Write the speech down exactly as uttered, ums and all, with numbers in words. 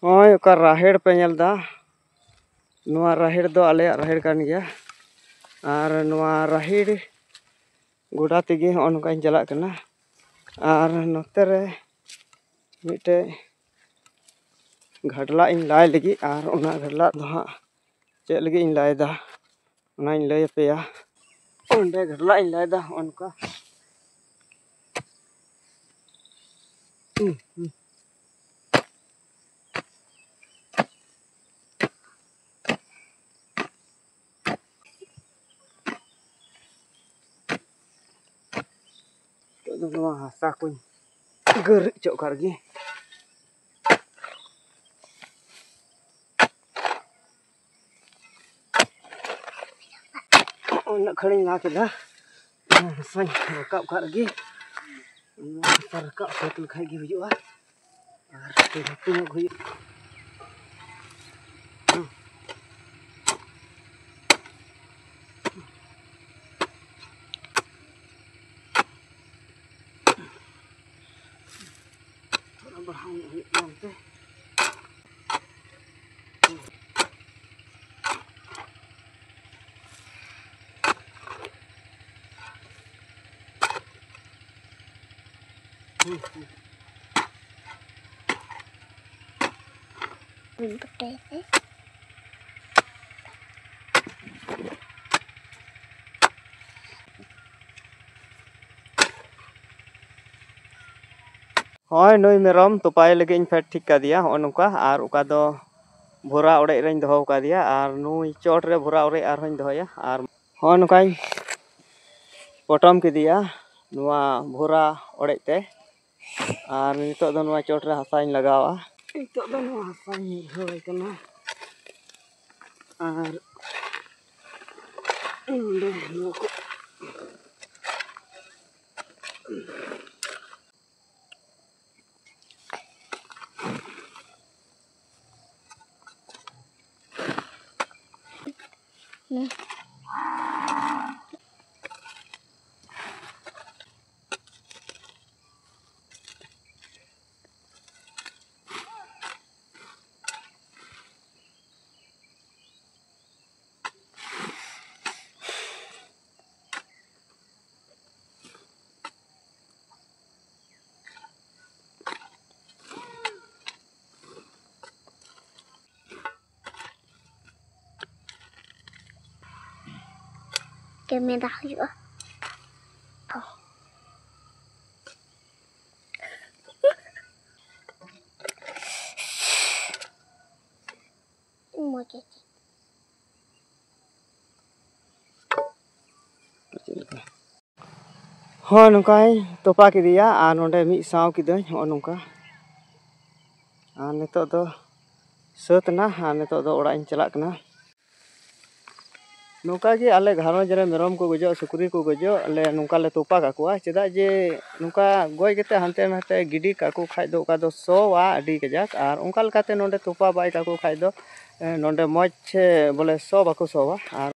ᱱᱚᱜᱼᱚᱭ ᱚᱠᱟ ᱨᱟᱦᱮᱲ ᱯᱮ ᱧᱮᱞ ᱮᱫᱟ, ᱱᱚᱣᱟ ᱨᱟᱦᱮᱲ ᱫᱚ ᱟᱞᱮᱭᱟᱜ ᱨᱟᱦᱮᱲ ᱠᱟᱱ ᱜᱮᱭᱟ᱾ ᱟᱨ ᱱᱚᱣᱟ ᱨᱟᱦᱮᱲ ᱜᱚᱰᱟ ᱛᱮᱜᱮ ᱦᱚᱸᱜᱼᱚ ᱱᱚᱝᱠᱟᱧ ᱪᱟᱞᱟᱜ ᱠᱟᱱᱟ᱾ ᱟᱨ ᱱᱚᱛᱮ ᱨᱮ ᱢᱤᱫᱴᱮᱡ ᱜᱷᱟᱰᱞᱟᱜ ᱤᱧ ᱞᱟᱭ ᱞᱟᱹᱜᱤᱫ, ᱟᱨ ᱚᱱᱟ ᱜᱷᱟᱰᱞᱟᱜ ᱫᱚ ᱦᱟᱸᱜ ᱪᱮᱫ ᱞᱟᱹᱜᱤᱫ ᱤᱧ ᱞᱟᱭᱫᱟ, ᱚᱱᱟᱧ ᱞᱟᱹᱭ ᱟᱯᱮᱭᱟ᱾ ᱚᱸᱰᱮ ᱜᱷᱟᱰᱞᱟᱜ ᱤᱧ ᱞᱟᱭᱫᱟ, ᱦᱚᱸᱜᱼᱚ ᱱᱚᱝᱠᱟ᱾ ᱱᱤᱛᱚᱜ ᱫᱚ ᱱᱚᱣᱟ ᱦᱟᱥᱟ ᱠᱚᱧ ᱜᱟᱹᱨᱤᱡ ᱦᱚᱪᱚᱜ ᱠᱟᱜ ᱜᱮ᱾ ᱩᱱᱟᱹᱜ ᱜᱷᱟᱹᱲᱤᱡ ᱞᱟ ᱠᱮᱫᱟ, ᱚᱱᱟ ᱦᱟᱥᱟᱧ ᱨᱟᱠᱟᱵ ᱠᱟᱜ ᱨᱮᱜᱮ᱾ ᱚᱱᱟ ᱦᱟᱥᱟ ᱨᱟᱠᱟᱵ ᱥᱟᱹᱛ ᱞᱮᱠᱷᱟᱡ ᱜᱮ ᱦᱩᱭᱩᱜᱼᱟ᱾ ᱟᱨ ᱞᱟᱹᱴᱩ ᱧᱚᱜ ᱦᱩᱭᱩᱜ᱾ ᱛᱷᱚᱲᱟ ᱵᱟᱲᱦᱟᱣ ᱧᱚᱜ ᱦᱩᱭᱩᱜ ᱠᱟᱱᱟ ᱚᱱᱛᱮ᱾ ᱦᱚᱸᱜᱼᱚᱭ ᱱᱩᱭ ᱢᱮᱨᱚᱢ ᱛᱚᱯᱟᱭ ᱞᱟᱹᱜᱤᱫ ᱤᱧ ᱯᱷᱮᱰ ᱴᱷᱤᱠ ᱠᱟᱫᱮᱭᱟ, ᱦᱚᱸᱜᱼᱚ ᱱᱚᱝᱠᱟ᱾ ᱟᱨ ᱚᱠᱟ ᱫᱚ ᱵᱷᱚᱨᱟ ᱚᱲᱮᱡ ᱨᱮᱧ ᱫᱚᱦᱚ ᱠᱟᱫᱮᱭᱟ, ᱟᱨ ᱱᱩᱭ ᱪᱚᱴ ᱨᱮ ᱵᱷᱚᱨᱟ ᱚᱲᱮᱡ ᱟᱨᱦᱚᱸᱧ ᱫᱚᱦᱚᱭᱟ᱾ ᱟᱨ ᱦᱚᱸᱜᱼᱚ ᱱᱚᱝᱠᱟᱧ ᱯᱚᱴᱚᱢ ᱠᱮᱫᱮᱭᱟ ᱱᱚᱣᱟ ᱵᱷᱚᱨᱟ ᱚᱲᱮᱡ ᱛᱮ᱾ ᱟᱨ ᱱᱤᱛᱚᱜ ᱫᱚ ᱱᱚᱣᱟ ᱪᱚᱴ ᱨᱮ ᱦᱟᱥᱟᱧ ᱞᱟᱜᱟᱣᱟ᱾ ᱱᱤᱛᱚᱜ ᱫᱚ ᱱᱚᱣᱟ ᱦᱟᱥᱟᱧ ᱧᱩᱨᱦᱟᱹᱣᱟᱭ ᱠᱟᱱᱟ᱾ ᱟᱨ ᱱᱚᱰᱮ ᱱᱚᱣᱟ ᱠᱚ ᱜᱮᱢᱮᱫᱟ ᱦᱩᱭᱩᱜᱼᱟ᱾ ᱢᱚᱡᱽ ᱜᱮ᱾ ᱦᱳᱭ, ᱱᱚᱝᱠᱟᱭ ᱛᱚᱯᱟ ᱠᱮᱫᱮᱭᱟ ᱟᱨ ᱱᱚᱰᱮ ᱢᱤᱫ ᱥᱟᱶ ᱠᱤᱫᱟᱹᱧ, ᱦᱚᱸᱜᱼᱚ ᱱᱚᱝᱠᱟ᱾ ᱟᱨ ᱱᱤᱛᱚᱜ ᱫᱚ ᱥᱟᱹᱛ ᱮᱱᱟ ᱟᱨ ᱱᱤᱛᱚᱜ ᱫᱚ ᱚᱲᱟᱜ ᱤᱧ ᱪᱟᱞᱟᱜ ᱠᱟᱱᱟ᱾ ᱱᱚᱝᱠᱟ ᱜᱮ ᱟᱞᱮ ᱜᱷᱟᱨᱚᱸᱡᱽ ᱨᱮ ᱢᱮᱨᱚᱢ ᱠᱚ ᱜᱚᱡᱚᱜ, ᱥᱩᱠᱨᱤ ᱠᱚ ᱜᱚᱡᱚᱜ, ᱟᱞᱮ ᱱᱚᱝᱠᱟ ᱞᱮ ᱛᱚᱯᱟ ᱠᱟᱠᱚᱣᱟ᱾ ᱪᱮᱫᱟᱜ ᱡᱮ ᱱᱚᱝᱠᱟ ᱜᱚᱡ ᱠᱟᱛᱮ ᱦᱟᱱᱛᱮ ᱱᱟᱛᱮ ᱜᱤᱰᱤ ᱠᱟᱠᱚ ᱠᱷᱟᱡ ᱫᱚ ᱚᱠᱟ ᱫᱚ ᱥᱚᱣᱟ ᱟᱹᱰᱤ ᱠᱟᱡᱟᱠ, ᱟᱨ ᱚᱱᱠᱟ ᱞᱮᱠᱟᱛᱮ ᱱᱚᱰᱮ ᱛᱚᱯᱟ ᱵᱟᱭ ᱠᱟᱠᱚ ᱠᱷᱟᱡ ᱫᱚ, ᱮ, ᱱᱚᱰᱮ ᱢᱚᱡᱽ ᱵᱚᱞᱮ ᱥᱚ ᱵᱟᱠᱚ ᱥᱚᱣᱟ᱾ ᱟᱨ